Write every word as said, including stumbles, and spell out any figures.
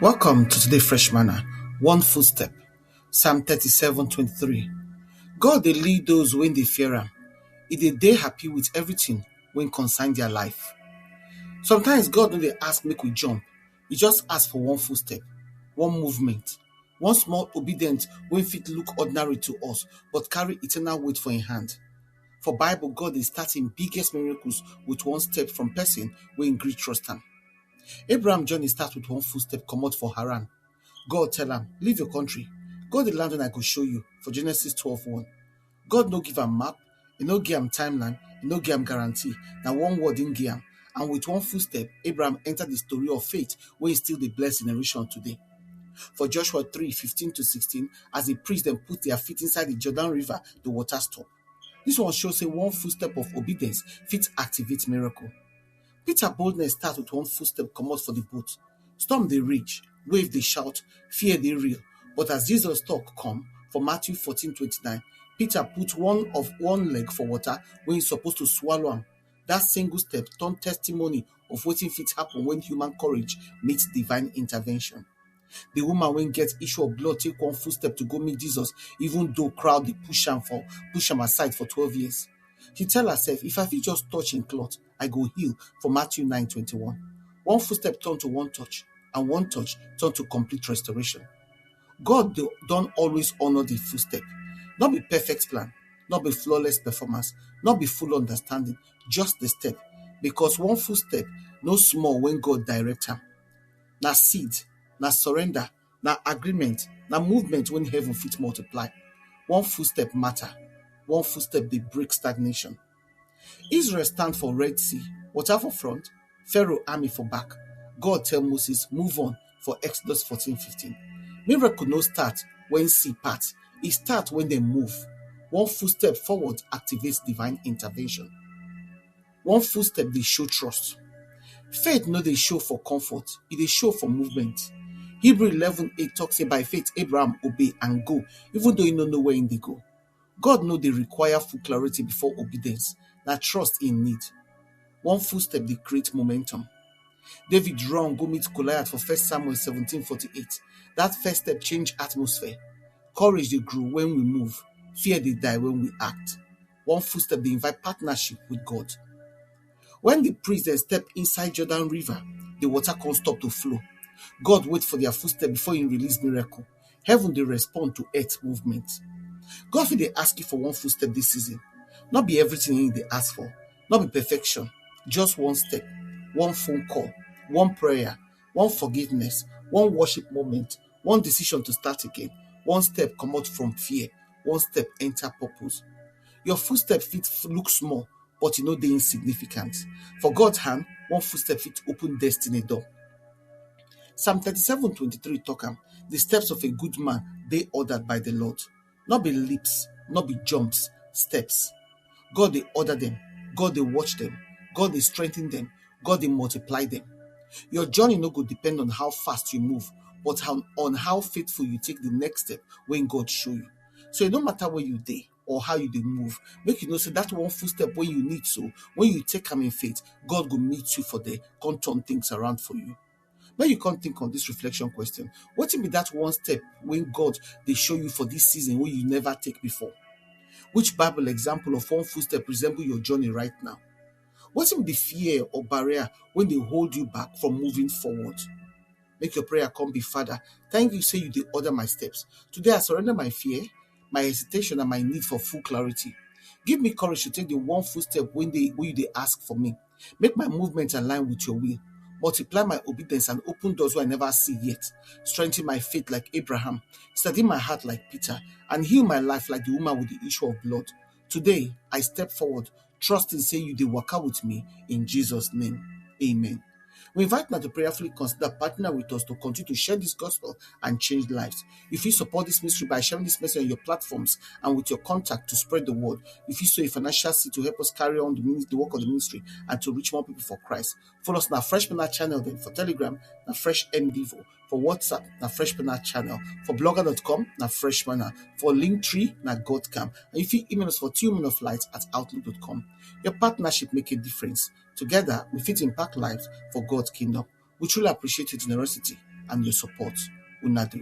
Welcome to today Fresh Manna. One footstep. Psalm thirty-seven twenty-three. God dey lead those wey dey fear am. E dey dey happy with everything wey concern their life. Sometimes God no dey ask make we jump. He just ask for one footstep, one movement, one small obedience wey fit look ordinary to us but carry eternal weight for im hand. For Bible, God dey start im biggest miracles with one step from person wey im gree trust am. Abraham journey start with one footstep comot for Haran. God tell am, "Leave your country, go the land wey I go show you," for Genesis twelve one. God no give am map, e no give am timeline, e no give am guarantee. Na one word im give am. And with one footstep, Abraham enter the story of faith wey still dey bless generation today. For Joshua three fifteen to sixteen, as the priests dem put their feet inside the Jordan River, the water stop. This one show say one footstep of obedience fit activate miracle. Peter boldness start with one footstep comot for the boat. Storm dey rage, wave dey shout, fear dey real. But as Jesus talk come for Matthew fourteen twenty-nine, Peter put one of one leg for water wey he suppose to swallow am. That single step turn testimony of wetin fit happen when human courage meets divine intervention. The woman wey get issue of blood take one footstep to go meet Jesus, even though crowd dey push am for push am aside for twelve years. She tell herself, "If I fit just touch im cloth, I go heal," for Matthew nine twenty-one. One footstep turn to one touch, and one touch turn to complete restoration. God do- don always honor the footstep. Not be perfect plan, not be flawless performance, not be full understanding, just the step. Because one footstep no small when God direct am. Na seed, na surrender, na agreement, na movement wey heaven fit multiply. One footstep matter. One footstep dey break stagnation. Israel stand for Red Sea, water for front, Pharaoh army for back. God tell Moses, "Move on," for Exodus fourteen fifteen. Miracle no start when sea part, e start when dem move. One footstep forward activates divine intervention. One footstep dey show trust. Faith no dey show for comfort, e dey show for movement. Hebrew eleven eight talk say, "By faith Abraham obey and go, even though he no know where he dey go." God no dey require full clarity before obedience, na trust he need. One footstep dey create momentum. David run go meet Goliath for First Samuel seventeen forty-eight. That first step change atmosphere. Courage dey grow when we move, fear dey die when we act. One footstep dey invite partnership with God. When the priest dem step inside Jordan River, the water come stop to flow. God wait for their footstep before he release miracle. Heaven dey respond to earth movement. God fit dey ask you for one footstep this season. Not be everything he dey ask for. Not be perfection. Just one step, one phone call, one prayer, one forgiveness, one worship moment, one decision to start again, one step comot from fear, one step enter purpose. Your footstep fit f- look small, but e no dey insignificant. For God hand, one footstep fit open destiny door. Psalm thirty-seven twenty-three talk am, "The steps of a good man dey ordered by the Lord." Not be leaps, not be jumps, steps. God dey order them, God dey watch them, God dey strengthen them, God dey multiply them. Your journey no go depend on how fast you move, but how, on how faithful you take the next step when God show you. So e no matter where you dey or how you dey move, make you know say that one footstep wey you need, so when you take am in faith, God go meet you for there, come turn things around for you. When you come think on this reflection question, wetin be that one step wey God dey show you for this season wey you never take before? Which Bible example of one footstep resemble your journey right now? Wetin be the fear or barrier wey dey hold you back from moving forward? Make your prayer come be, "Father, thank you say you dey order my steps. Today I surrender my fear, my hesitation, and my need for full clarity. Give me courage to take the one footstep wey dey wey you dey ask for me. Make my movement align with your will. Multiply my obedience and open doors wey I never see yet. Strengthen my faith like Abraham. Steady my heart like Peter, and heal my life like the woman with the issue of blood. Today I step forward, trusting say you dey waka with me. In Jesus' name, amen." We invite una to prayerfully consider partner with us to continue to share this gospel and change lives. You fit support this ministry by sharing this message on your platforms and with your contact to spread the word. You fit sow a financial seed to help us carry on the, minis- the work of the ministry and to reach more people for Christ. Follow us on our Fresh Manna channel then for Telegram, na Fresh M Devo. For WhatsApp, na Fresh Manna channel. For blogger dot com, na Fresh Manna. For Linktree, na God Camp. And you fit email us for two men of light at outlook dot com. Your partnership make a difference. Together, we fit impact lives for God's kingdom. We truly appreciate your generosity and your support. Una do.